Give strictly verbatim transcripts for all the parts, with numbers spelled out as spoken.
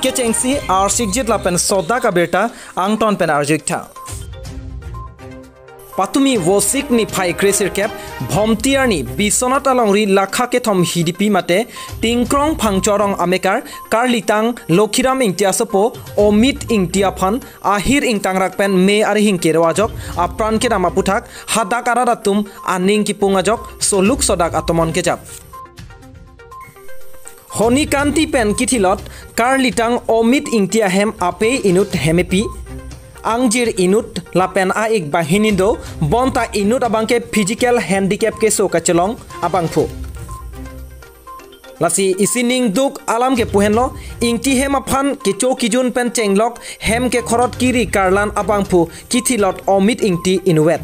kechengsi arsikjit lapen sodak abirta angton pen arjuiktha. Patumi Vosik niphai kresirkep Bhomti arni Biswanath alongri lakha kethom hidipi mate Tingkrong Phangcho arong amekar karlitang Lokhiram Ingti asopo Omit Ingti aphan ahir ingtangrak pen me arihing kero ajok apran kedam aputhak hadak arat atum aning kipung ajok soluk sodak atomon kejap. Honi Kanti pen kithilot karlitang Omit Ingti ahem apei inut hemepi, angjir inut lapen a-ik banghini do, bonta inut abangke physical handicap keso kachelong abangphu. Lasi isi ningduk alam ke pu henlo, Ingti hem aphan kecho kijun pen chenglok hem kekhorot kiri karlan abangphu kithilot Omit Ingti inutvet.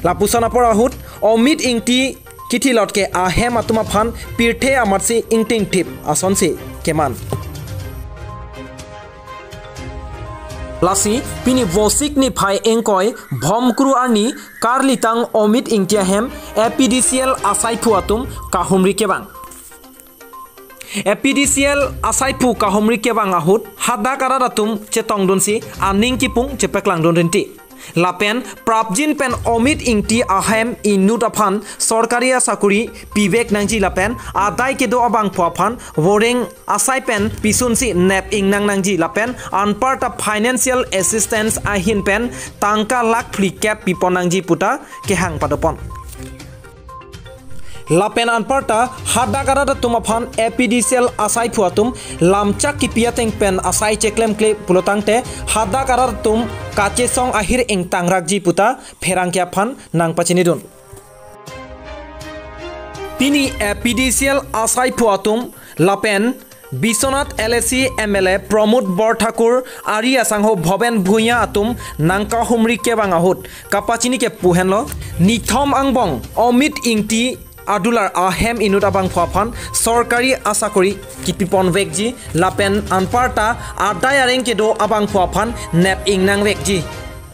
Lapuson apor ahut Omit Ingti kithilot ke ahem atum aphan pirthe amatsi ingtingthip asonsi keman. Lasi pini Vosik niphai ingkoi Bhomkru arni karlitang Omit Ingti ahem A P D C L asaiphu atum kahumri kevang. A P D C L asaiphu kahumri kevang ahut hadak arat atum chetongdunsi aning kipung chepaklangdun rinti. Lapen prapjin pen Omit Ingti ahem inut aphan sorkari asakuri pivek nangji lapen adai kedo abangphu aphan voreng asai pen pisunsi nep ingnang nangji lapen anparta financial assistance ahin pen tangka lakh phlikep pipon nangji puta kehang padopon. Lapen anparta hadak arat atum aphan A P D C L asaiphu atum lamchak kipi ateng pen asai cheklemkle pulotangte hadak arat atum kachesong ahir ingtangrakji puta pherangke aphan nangpachinidun. Pini A P D C L asaiphu atum lapen Biswanath L A C M L A Pramod Borthakur ari asangho Bhoben Bhuiya atum nangkahumri kevang ahut kapachini ke pu henlo, nithom angbong Omit Ingti adular ahem inut abangphu aphan sorkari asakuri kipiponvekji lapen anparta adai areng kedo abangphu aphan nep ingnangvekji.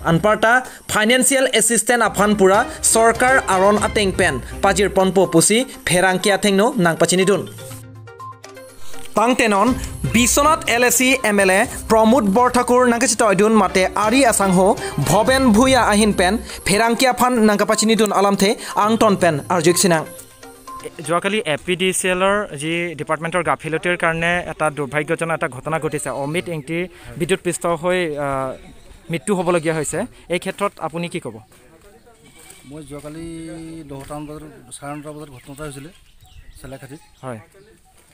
Anparta financial assistance aphan pura sorkar aron ateng pen pajirponpo pusi pherangke athengno nangpachinidun. Tangte non Biswanath L A C M L A Pramod Borthakur nangkachetoidun mate ari asangho Bhoben Bhuiya ahin pen pherangke aphan nangkapachinidun alamthe angton pen arjuik sinang. যোৱাকালি A P D C এলৰ যি ডিপাৰ্টমেণ্টৰ গাফিলতিৰ কাৰণে এটা দুৰ্ভাগ্যজনক এটা ঘটনা ঘটিছে। অমিত ইংতি বিদ্যুৎপৃষ্ট হৈ, আহ, মৃত্যু হ'বলগীয়া হৈছে। এই ক্ষেত্ৰত আপুনি কি ক'ব? মই যোৱাকালি দহটামান বজাত, চাৰে নটা বজাত ঘটনা এটা হৈছিলে চেলাখাটিত। হয়।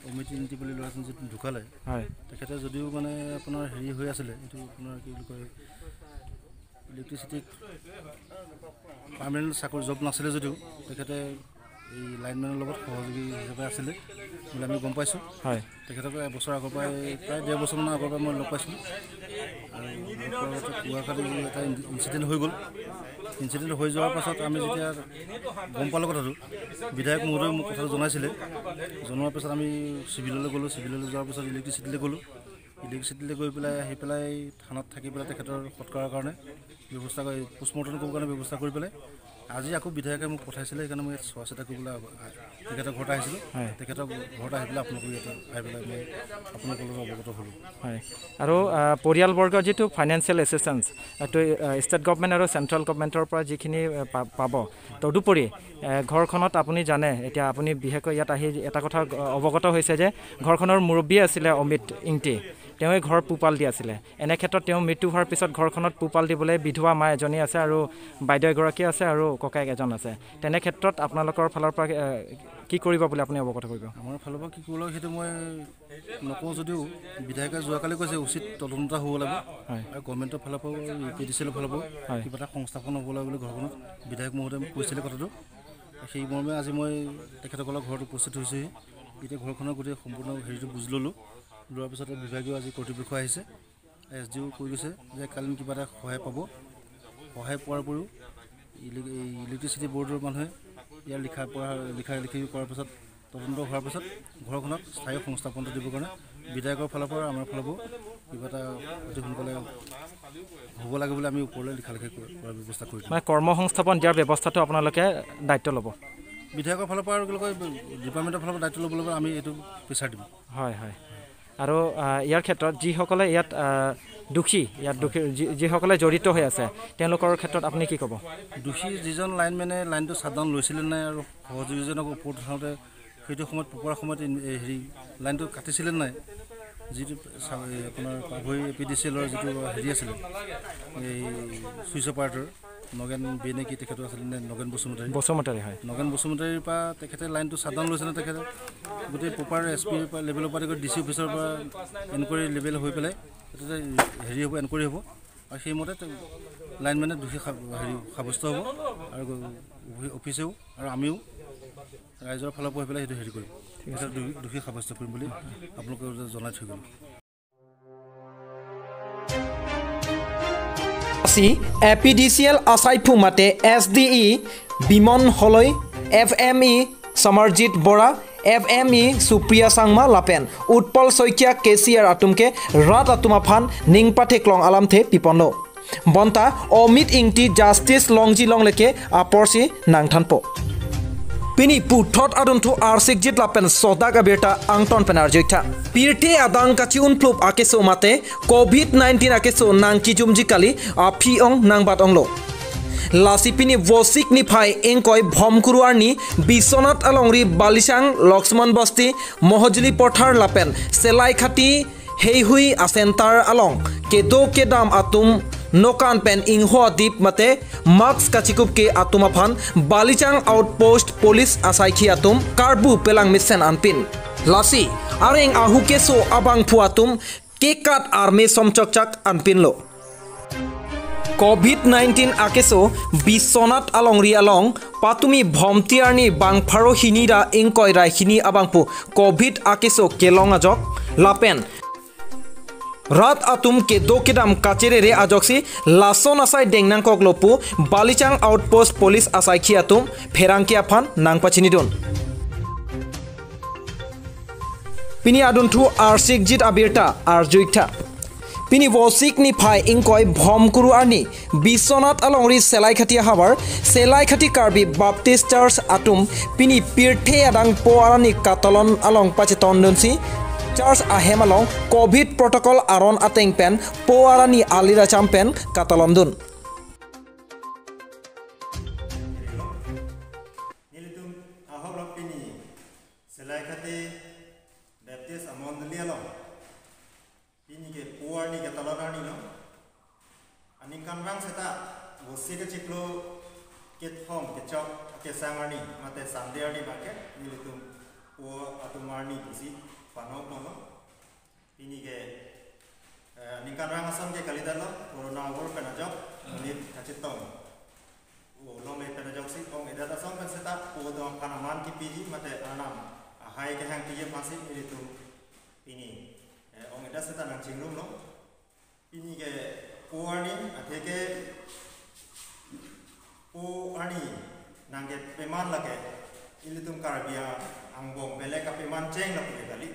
অমিত ইংতি বুলি ল'ৰাজন যিটো ঢুকালে, হয়। তেখেতে যদিও মানে আপোনাৰ হেৰি হৈ আছিলে, এইটো আপোনাৰ কি বুলি কয়, ইলেক্ট্ৰিচিটিত পাৰ্মানেণ্ট চাকৰি জব নাছিলে যদিও তেখেতে এই লাইনমেনৰ লগত সহযোগী হিচাপে আছিলে বুলি আমি গম পাইছোঁ। হয়। তেখেতক এবছৰ আগৰ পৰাই, প্ৰায় ডেৰ বছৰমানৰ আগৰ পৰাই মই লগ পাইছিলোঁ। আৰু লগ পোৱাৰ আগতে পুৱাৰ কালি এটা ইন-, ইনচিডেণ্ট হৈ গ'ল। ইনচিডেণ্ট হৈ যোৱাৰ পাছত আমি যেতিয়া গম পালোঁ কথাটো, বিধায়ক মহোদয়ে মোক কথাটো জনাইছিলে। জনোৱাৰ পিছত আমি চিভিললৈ গ'লোঁ। চিভিললৈ যোৱাৰ পিছত ইলেক্ট্ৰিচিটিলৈ গ'লোঁ। ইলেক্ট্ৰিচিটিলৈ গৈ পেলাই, আহি পেলাই থানাত থাকি পেলাই তেখেতৰ সৎকাৰৰ কাৰণে ব্যৱস্থা কৰি, পোষ্টমৰ্টেম কৰিবৰ কাৰণে ব্যৱস্থা কৰি পেলাই আজি আকৌ বিধায়কে মোক পঠাইছিলে, সেইকাৰণে মই ইয়াত চোৱা চিতা কৰিবলৈ আ-, তেখেতৰ ঘৰত আহিছিলোঁ। হয়। তেখেতৰ ঘৰত আহি পেলাই আপোনালোকৰ ইয়াতে আহি পেলাই মই আপোনালোকৰ লগত অৱগত হ'লোঁ। হয়। আৰু, আহ, পৰিয়ালবৰ্গৰ যিটো ফাইনেন্সিয়েল এছিষ্টেঞ্চ, এইটো, আহ, ষ্টেট গভৰ্ণমেণ্ট আৰু চেণ্ট্ৰেল গভৰ্ণমেণ্টৰ পৰা যিখিনি, আহ, পা-, পাব, তদুপৰি, আহ, ঘৰখনত আপুনি জানে, এতিয়া আপুনি বিশেষকৈ ইয়াত আহি এটা কথা, আহ, অৱগত হৈছে যে ঘৰখনৰ মুৰব্বী আছিলে অমিত ইংতি, তেওঁৱে ঘৰ পোহপাল দি আছিলে। এনে ক্ষেত্ৰত তেওঁ মৃত্যু হোৱাৰ পিছত ঘৰখনত পোহপাল দিবলৈ বিধৱা মা এজনী আছে আৰু বাইদেউ এগৰাকী আছে আৰু ককায়েক এজন আছে। তেনে ক্ষেত্ৰত আপোনালোকৰ ফালৰ পৰা, এ, কি কৰিব বুলি আপুনি অৱগত কৰিব? আমাৰ ফালৰ পৰা কি কৰিব লাগে সেইটো মই নকওঁ যদিও বিধায়কে যোৱাকালি কৈছে উচিত তদন্ত হ'ব লাগিব। হয়। আৰু গভৰ্ণমেণ্টৰ ফালৰ পৰাও, এ পি ডি চি এলৰ ফালৰ পৰাও হয়। কিবা এটা সংস্থাপন হ'ব লাগে বুলি ঘৰখনত বিধায়ক মহোদয়ে মোক কৈছিলে কথাটো। সেই মৰ্মে আজি মই তেখেতসকলৰ ঘৰত উপস্থিত হৈছোঁহি। এতিয়া ঘৰখনৰ গোটেই সম্পূৰ্ণ হেৰিটো বুজি ল'লোঁ। লোৱাৰ পিছতে বিভাগীয় আজি কৰ্তৃপক্ষ আহিছে। এছ ডিও কৈ গৈছে যে কাইলৈ কিবা এটা সহায় পাব। সহায় পোৱাৰ উপৰিও ইলে-, এই ইলেক্ট্ৰিচিটি বৰ্ডৰ মানুহে ইয়াৰ লিখা পঢ়া, লিখা লিখি কৰাৰ পিছত, তদন্ত হোৱাৰ পিছত ঘৰখনত স্থায়ী সংস্থাপনটো দিবৰ কাৰণে বিধায়কৰ ফালৰ পৰা, আমাৰ ফালৰ পৰা কিবা এটা অতি সোনকালে হ'ব লাগে বুলি আমি ওপৰলৈ লিখা লিখি কৰাৰ ব্যৱস্থা কৰি দিম। মানে কৰ্মসংস্থাপন দিয়াৰ ব্যৱস্থাটো আপোনালোকে দায়িত্ব ল'ব? বিধায়কৰ ফালৰ পৰা আৰু কি কয়, ডিপাৰ্টমেণ্টৰ ফালৰ পৰা দায়িত্ব ল'ব লাগিব, আমি এইটো প্ৰেছাৰ দিম। হয়, হয়। আৰু আহ, ইয়াৰ ক্ষেত্ৰত যিসকলে ইয়াত আহ, দুখী, ইয়াত দুখী যি- যিসকলে জড়িত হৈ আছে, তেওঁলোকৰ ক্ষেত্ৰত আপুনি কি ক'ব? দোষী যিজন লাইনমেনে লাইনটো শ্বাটডাউন লৈছিলে নাই আৰু সহযোগীজনক ওপৰত উঠাওঁতে সেইটো সময়ত, পোৱাৰ সময়ত ইন- এই হেৰি লাইনটো কাটিছিলে নাই, যিটো চা- এই আপোনাৰ পাভৈ এ পি ডি চি এলৰ যিটো হেৰি আছিলে, এই ছুইচ অপাৰেটৰ নগেন বে নে কি তেখেতো আছিলে নে নগেন বসুমতাৰী? বসুমতাৰী, হয়। নগেন বসুমতাৰীৰ পৰা তেখেতে লাইনটো শ্বাটডাউন লৈছে নে তেখেতে গোটেই প্ৰপাৰ এছ পিৰ পৰা লেভেলৰ পৰা ডি চি অফিচৰ পৰা এনকুৱাৰী লেভেল হৈ পেলাই এইটো যে হেৰি হ'ব, এনকুৱাৰী হ'ব আৰু সেইমতে তেওঁ লাইনমেনে দোষী সাব- হেৰি সাব্যস্ত হ'ব আৰু অফি- অফিচেও আৰু আমিও ৰাইজৰ ফালৰ পৰা হৈ পেলাই সেইটো হেৰি কৰিম, ঠিক আছে। এইটো দোষী- দোষী সাব্যস্ত কৰিম বুলি আপোনালোকক জনাই থৈ গ'লোঁ। Si A P D C L asaiphu mate S D E Bimon Holoi, F M E Samarjit Bora, F M E Supriya Sangma lapen Utpal Saikia K C R atum ke rat atum aphan ning patheklong alamthe piponlo. Bonta Omit Ingti justice longji longle ke aporsi nangthanpo. Pini puthot adunthu arsikjit lapen sodak abirta angton pen arjuitha. Pirthe adang kachi-unphlup akeso mate covid nineteen akeso nangkijumji kali aphi-ong nangbat-onglo. Lasi pini Vosik niphai ingkoi Bhomkuru arni Biswanath alongri Balichang Lakshman Basti Mohojoli Porthar lapen Selaikhati Heihui a-center along kedo kedam atum nokan pen ingho adip mate mask kachikup ke atum aphan Balichang Outpost Police asaikhi atum karbu pelang mesen anpin. Lasi areng ahu keso abangphu atum kekat arme somchokchak anpinlo. Covid nineteen akeso Biswanath alongri along patumi Bhomti arni bang pharo hini ra ingkoi ra hini abangphu covid akeso kelong ajok lapen rat atum kedo kedam kacherere ajoksi lason asai deng nangkoklo pu Balichang Outpost Police asaikhi atum pherangke aphan nangpachinidun. Pini adunthu arsikjit abirta arjuitha. Pini Vosik niphai ingkoi Bhomkuru arni Biswanath alongri Selaikhati ahavar Selaikhati Karbi Baptist Church atum pini pirthe adang po arni katalon along pachetondunsi church ahem along covid protocol aron ateng pen po arni aliracham pen katalondun. Nelitum ahok lo pini Selaikhati Baptist amondoli along. Pini ke po arni ke talon arni lo. Aningkanvang seta Vosik kachiklo kethom kechok kesang arni mate Sunday arni abangke nelitum po atum arni pusi pano pono. Pini ke eh, ningkanvang ason ke kalidetlo corona over pen ajok monit kachetong. O longle pen ajoksi ong-edet ason pen seta po atum aphan aman kipiji mate Arnam ahai kehang piji aphansi nelitum pini eh, ong-edet seta nangchingrumlo. Pini ke po arni atheke po arni nangkepeman lake ilitum Karbi angbong belek kapeman cheng lapu ke kali.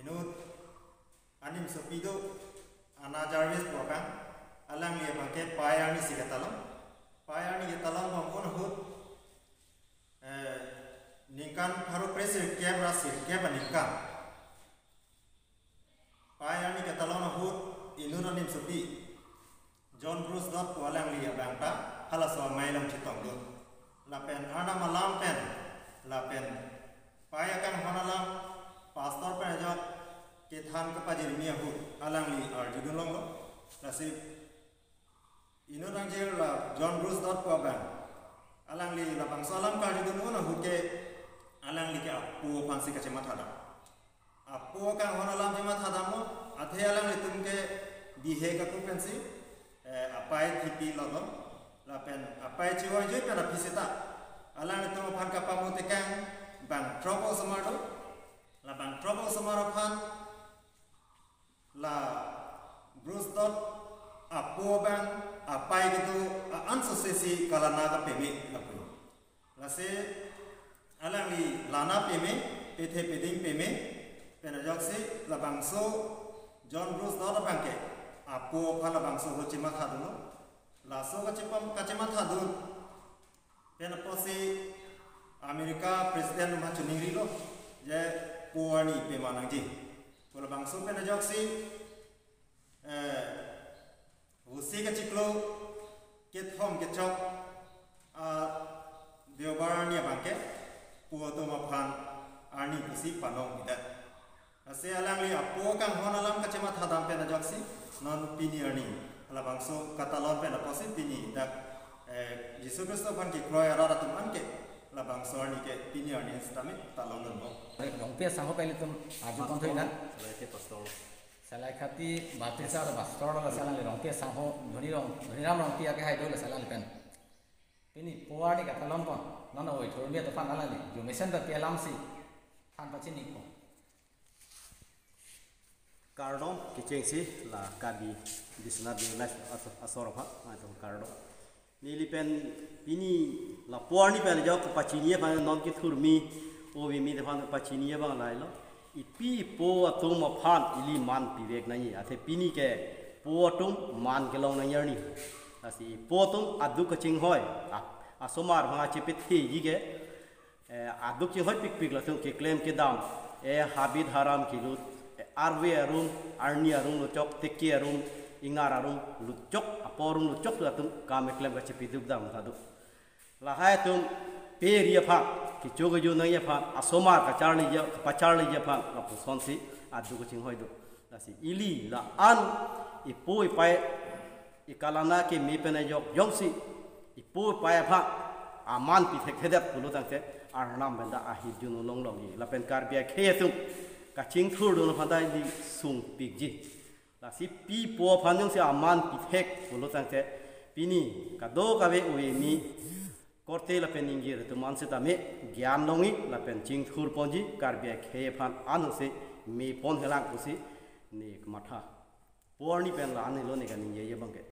Inut animsopi do Anna Jarvis pu abang, alangli abangke pei arni si ketalon. Pei arni ketalon abang un ahut eh, ningkan pharo kre sirkep ra sirkep aningkan. Pei arni ketalon ahut inut animsopi John Bruce Dot pu alangli abang ta halaso amei along chetongdun. Lapen Arnam alam pen lapen pei akanghon alam pastor pen ajok kethan kapajirmi ahut alangli arjudun longlo. Lasi inut angjir la John Bruce Dot pu abang alangli labangso alam karjudun un ahut ke alangli ke apo aphansi kachematha dam. Apo akanghon alam chematha damlo, athe alanglitum ke bihek ako pensi eh, apei thipi lolo. Lapen apei chiwar jui pen aphi seta alanglitum aphan kapamu tekang bang trouble osomar do. Labang trouble osomar aphan la Bruce Dot apo abang apei kedo a-an sosesi kalana kapeme lapu. Lasi alangli lana peme, pethe peding peme, pen ajoksi labangso John Bruce Dot abangke apo aphan labangso ahut chematha dunlo. Laso kachepam- kachematha dun pen apotsi America President atum choningri lo je Po arni pema nangji. Pu labangso pen ajoksi, eh, Vosik achiklo kethom kechok, ah, Deobar arni abangke po atum aphan arni pusi panong idet. Lasi alangli apo kanghon alam kachematha dam pen ajoksi non pini arni labangso katalon pen apotsi pini dak, eh, Jisu Khristo aphan kekroi arat atum anke labangso arni ke pini arni sitame talondunbom. Rongpi asangho pen ilitum arju pon thui na. Salai Khati Baptist Church pastor lo, lasi alangli Rongpi asangho, Dhoni Rong, Dhoniram Rongpi akehai do, lasi alangli pen. Pini po arni katalon pon, non oi thurmi atum aphan alangli jumesen ta pi alamsi than pachini pon. Kardom kechengsi la Karbi Biswanath New Life aso-, asor aphan, mai atum kardom. Neli pen pini la po arni pen ajok pachini aphan non kethurmi, ove mi aphan pachini abang lahelo. Ipi ipo atum aphan ili man pivek nangji. Athe pini ke po atum man kelong nangji arni. Lasi ipo atum aduk kachinghoi, a-, asomar aphan kachepatheji ke, eh, aduk chinghoipikpik latum keklem kedam, eh, habit haram kelut, eh, arve arum, arni arum lochok, teke arum, ingar arum lochok, apo arum lochok latum kam keklem kachepiduk dam tadu. Lahai atum pe ri aphan, kecho kejo nangji aphan, asomar kacharliji, kapacharliji aphan, lapusonsi aduk kachinghoi do. Lasi ili la-an ipo ipai, ikalana keme pen ajok jongsi ipo ipai aphan aman pithekthe det pulo tangte Arnam pen ta ahirjuno longlongji. Lapen Karbi akhei atum kachingthurdun aphan ta ili sungpikji. Lasi pi po aphan jongsi aman pithek pulo tangte pini kadokave ove mi korte lapen ingjir atum an sitame gyan longji lapen chingthur ponji, Karbi akhei aphan anose me pon helang pusi ne kamatha. Po arni pen la-an helo ne kaningjeji abangke.